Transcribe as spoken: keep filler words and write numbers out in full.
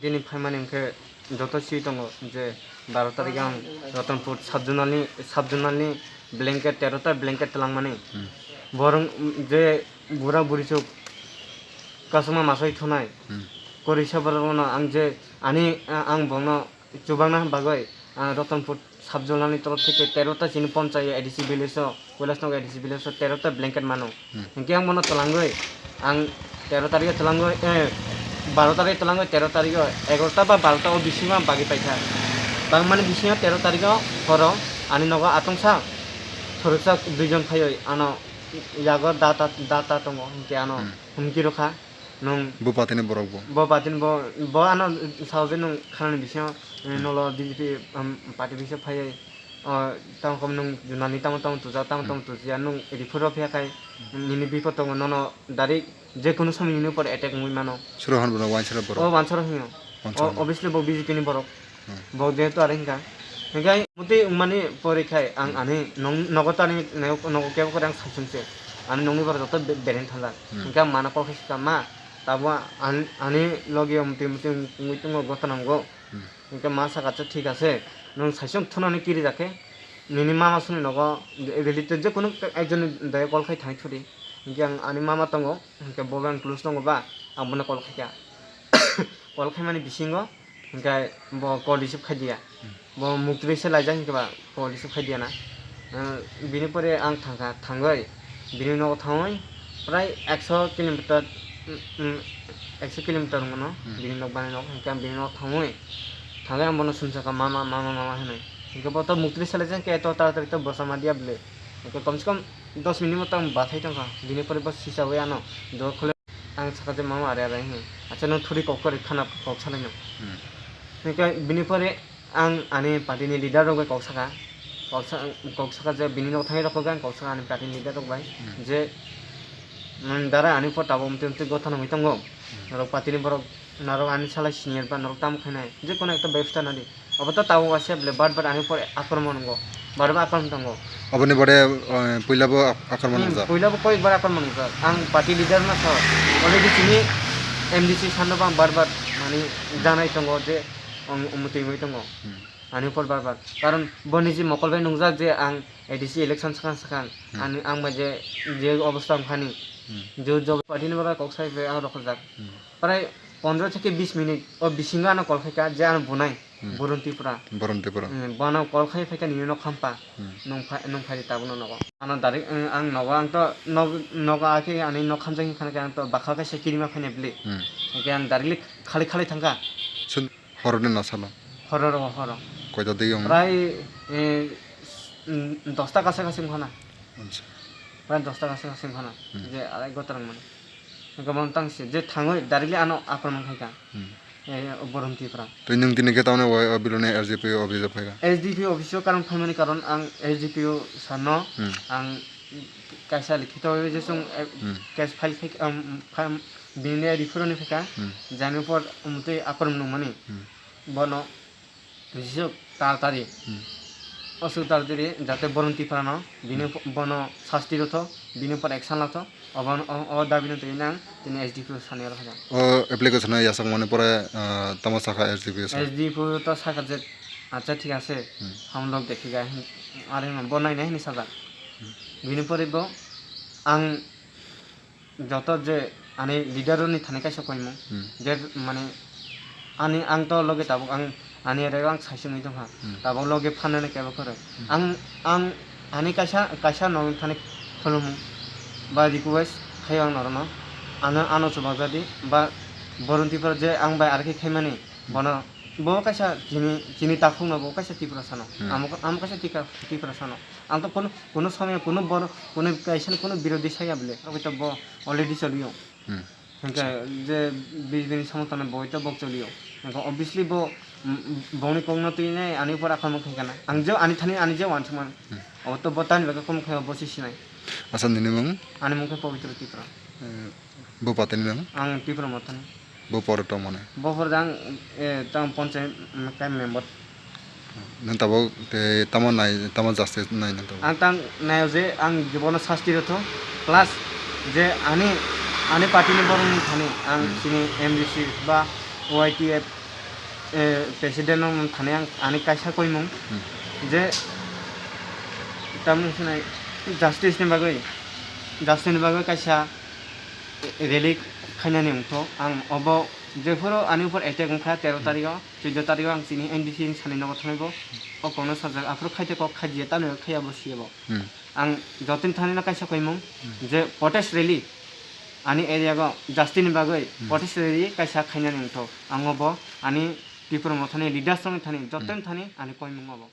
Bini phaimani hwnkhe joto swi tongo je baro tarikhe ang Ratanpur sub-zonalni, sub-zonalni blanket, tero ta blanket twlangmani. Hmm. Borok je bura buri chuk kasuma masai thunai. Hmm. Korisa borok no ang je ani, a-, ang bongno chubangna bagwi, a, Ratanpur sub-zonalni torof theke tero ta chini ponchai A D C village o, Kailasnagar A D C village o tero ta blanket mano. Hmm. Hinkhe ang bono twlangwi, ang tero tarikhe twlangwi, eh, baro tarikhe twlangwi tero tarikho egarota ba barota o bisingo ang bagwi paikha. Bangmani bisingo tero tarikho horo ani nogo atongsa, khoroksa duijon phaiwi ano yago da ta, da ta tongo, hinkhe ano Hmm. humki rwkha. Nwng Bo party ni borok bo. Bo party ni bo, bo ano sao je nwng khanani bisingo, eh, Hmm. nolo B J P, um, party bisingo phaiwi, o, tamo khe nwng junani tamo tamo tujak, tamo tamo Hmm. tujiya, nwng refer rw phiya khai, Hmm. nini bipod tongo, nono direct je kunu somoi nini upor attack wngwi mano. Suro hwn bono wansara borok. O wansara hwnyo. Wansara O, hwnyo. Obviously bo B J P ni borok. Hmm. Bo jehetu are hinkha. Hinkhe mutwi wngmani pore khai ang Hmm. ani nong-, nogo tani nogo kebo kore ang saichung se. Ani nongni borok joto be-, bereng thangjak. Hmm. Hinkhe ang mana kok khe swkang, "Ma, tabo an-, ani logi o mutwi mutwi wngwi tongo, gotana wngo." Hmm. Hinkhe ma saka, "Acha thik ase, nwng saichung thunani kiri jakhe, nini mama songni nogo related je kunu ekjonni daya call khai thangwi thudi." Hinkhe ang ani mama tongo, hinkhe bo bang close tongo ba, ang bono call khaikha. Call khaimani bisingo Hinkhe bo call receive khai diya. Hmm. Bo muktwi se laijak hinkhe ba call receive khai diya na. Eh, bini pore ang thangkha, thangwi bini nogo thangwi prai ekso kilometer, mm, mm, ekso kilometer wngmano Hmm. bini nok bani nok. Hinkhe ang bini nogo thangwi, thangwi ang bono sumsakha, "Mama, mama, mama," hinwi. Hinkhe bo to muktwi se laijak hinkhe eto taratari to bwsa ma diya bwle. Hinkhe komse kom dos minute mo tang bathai tongkha. Bini pore bo sichawi ano door khole. Ang sakha je, "Mama, are, are," hinwi. Acha, nwng thuri kok kwrwi khana kok salaino. Hmm. Hinkhe bini pore ang ani party ni leader rok bai kok sakha. Kok sa-, kok sakha je bini nok thangwi rok kok ang kok sakha ani party ni leader rok bai Hmm. je, "Nwng dara ani pore tabuk mtwi mtwi gotha nungwi tongo. Hmm. Norok party ni borok, norok ani salai senior ba norok tamo khainai. Je kono ekta bebostha nadi." Obo to tabuk waisa bwle bar bar ani pore akromon wngo, bar bar akromon tongo. Oboni baade, eh, puila bo ak-, akromon Hmm, wngjak. Puila bo koyekbar akromon wngjak. Ang party leader no sa, already chini M D C sir no bo ang bar bar mani janai tongo je ang umutwi wngwi tongo. Hmm. Ani upor bar bar. Karon bo niji mokol bai nungjak je ang A D C election swkang swkang Hmm. ani ang bai je, je obostha wngkhani. Hmm. Je job party ni bagwi kok sai bai ang rokojak. Hmm. Prai pondro theke bis minute o bisingo ano call khaikha je ano bunai Hmm. Boron Tripura. Boron Tripura. Hmm, bono call khai phaikha nini nok hampa. Hmm. Nwng phai, nwng phai tabukno nogo. Ano direct, hmm, ang nogo, ang to nog, nogo akhe ani nok hamjak hinkhana khe ang to bakha kaisa kirima phainai bwle. Hmm. Hinkhe ang directly khali khali thangkha. Sun, horoni nasalo? Horo ro, horo. Koita digi wng? Prai, eh, s-, mm, dosta kaisa kaisa wngkhana. Acha. Prai dosta kaisa kaisa wngkhana. Hmm. Je arai gotorang mani. Hinkhe bono tang se, je thangwi directly ano akromon khaikha. Hmm. Eh, Boron Tripura. Tei nwng tini khe tamni o, o biloni S D P office o phaikha? S D P office o karon phaimani karon ang S D P o sir no Hmm. ang kaisa likhito je chwng, eh, Hmm. case file khai, um, khai, bini refer ni phaikha. Hmm. Jani por umtwi akromon nungmani. Hmm. Bono Jisuk taratari. Hmm. Aswk taratari jate Boron Tripura no bini Hmm. po-, bono sasti rwtho, bini upor action latho, obo, o, o dabi no twi nang tini S D P o sani oro haja. O application no yachak mani pore, ah, tamo sakha S D P o sa? S D P o to sakha je, "Acha thik ase, Hmm. hum log dekhega," hin-, are no bo nainai hinwi sajak. Hmm. Bini pore bo ang Joto je ani leader rokni thani kaisa koimung, Hmm. je mane ani, ang to loge tabuk ang ani ere ang saisungwi tongkha, Hmm. tabuk loge phanani kebo kwrwi. Hmm. Ang, ang ani kaisa, kaisa nokni thani khulumung ba request khaio ang norokno, ano, ano chubajadi ba Boron Tripura je ang bai arkhe khaimani, Hmm. bono, bo kaisa chini, chini takhukno bo kaisa Tiprasano, Hmm. amo, amo kaisa Tika-, Tiprasano. Ang to kono, kono somoy kono bor-, kono kaisa ni kono birodhi saya bole. Abo to bo already choliyo. Hmm. Hingke je B J P ni samung tangnai bo to bok choliyo. Hingke obviously bo, mm, bongni kokno twi nai ani upor akhormung khaikha na. Ang je ani thani ani je uansukmani. Hmm. Obo to bo tani bagwi kom khai bo si sinai. Asa nini mung? Ani mung khe Pabitra Tripura. Eh, Bo patani nang? Ang Tipra Mothani. Bo pore tong mane? Bo pore ang, eh, tang ponchayat, mm, kai member. Nang tabok tei tamo nai, tamo justice nai nang tabok? Ang tang naio je ang bono sasti rwtho, plus je ani, ani party ni borok ni thani ang Hmm. chini M D C ba Y T F eh, president no thani ang ani kaisa koimung Hmm. je tamni sinai justice ni bagwi, justice ni bagwi kaisa rally khainani wngtho. Ang obo jephuru ani upor attack wngkha tero tarigo, chuddo tarigo ang chini N D C ni sani nogo thangwi bo o kokno sajak, aphuru khaite kok khaiya tamni khaiya bo siya bo. Hmm. Ang jotin thani no kaisa koimung je protest rally ani area go justice ni bagwi Hmm. protest rally kaisa khainani wngtho. Ang obo ani Tipra Motha ni leaders rok thani jotin thani ani koimung obo.